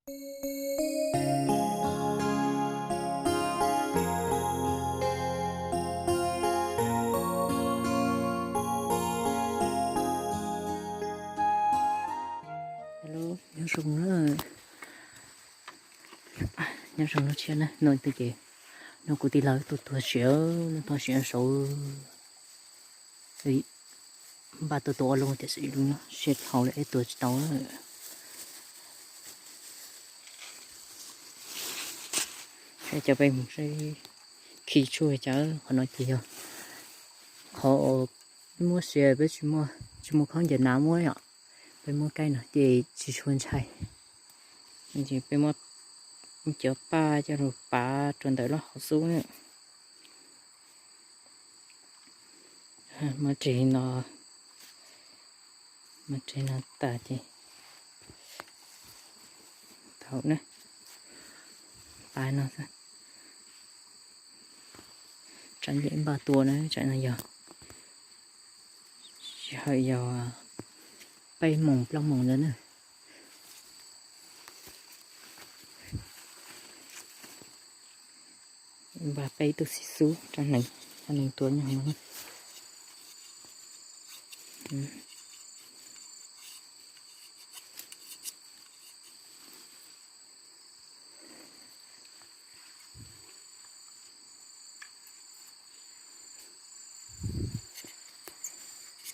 Hello, nyob zoo na, nyob zoo na, tshiab na, no twg ces no kuv tij laug tuaj tuag siav, no tuag siav saud. Npaj tuaj tua ua loo tiam sis lub no siab dhau lawm es tua tsis tau. Saib cov peb mus saib khi tshuaj cas, qhov no ces yog qhov peb muab sia, peb tsis muaj, tsis muaj khaub ncaws nav muab yom, peb muab kaib no ces tsis tshua ntshai. Ces peb muab cov paj coj los pav rau ntawm lub hauv xub na. Muab tseg no, muab tseg no tas ces thaum na, pav no xwb. Tsam nce npaj tua na, tsam no yog sij hawm yog peb moos plaub moos ntawd na. Npaj peb tug xib xub rau neeg, rau neeg tua nyob hauv no.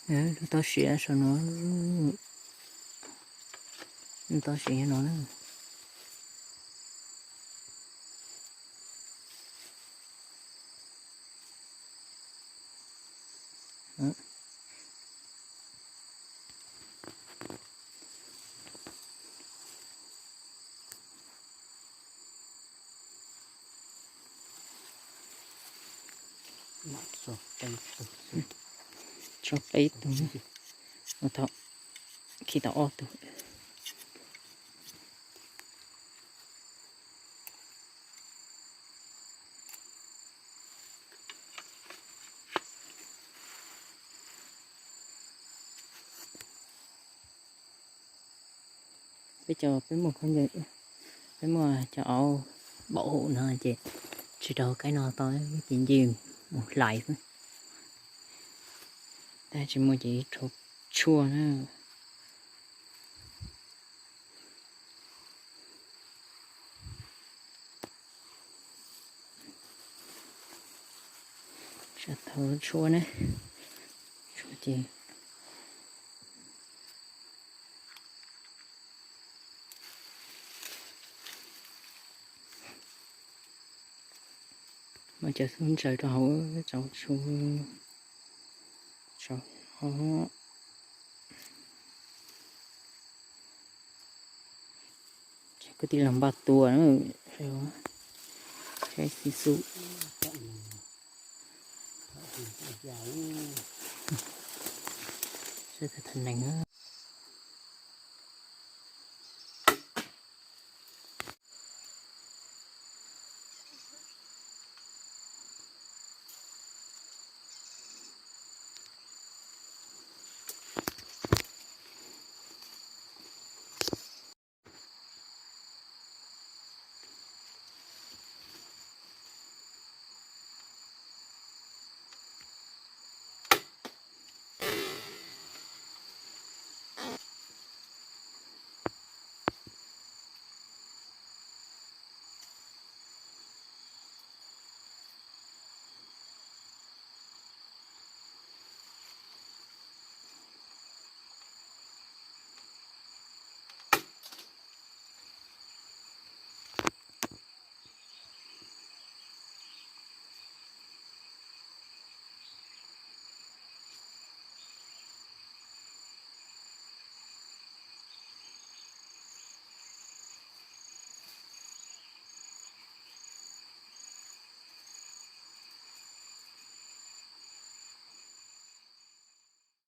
Lub tau siav saum no, lub tau siav no na. Tso peb tug, ua tau, khi tau ob tug. Peb cov peb muaj khaub ncaws, peb muaj cov auv npaum hauv no ces tsis rau kaib no tau, ces nce mus hlais xwb. Tab tsis muaj ces rau tshuaj na. Tshuaj na, tshuaj ces muab cov xub ntsaws rau hauv tsob tshuaj, tsob o. Ces kuv tij laug npaj tua na, saib xib xub, saib tag tag neeg.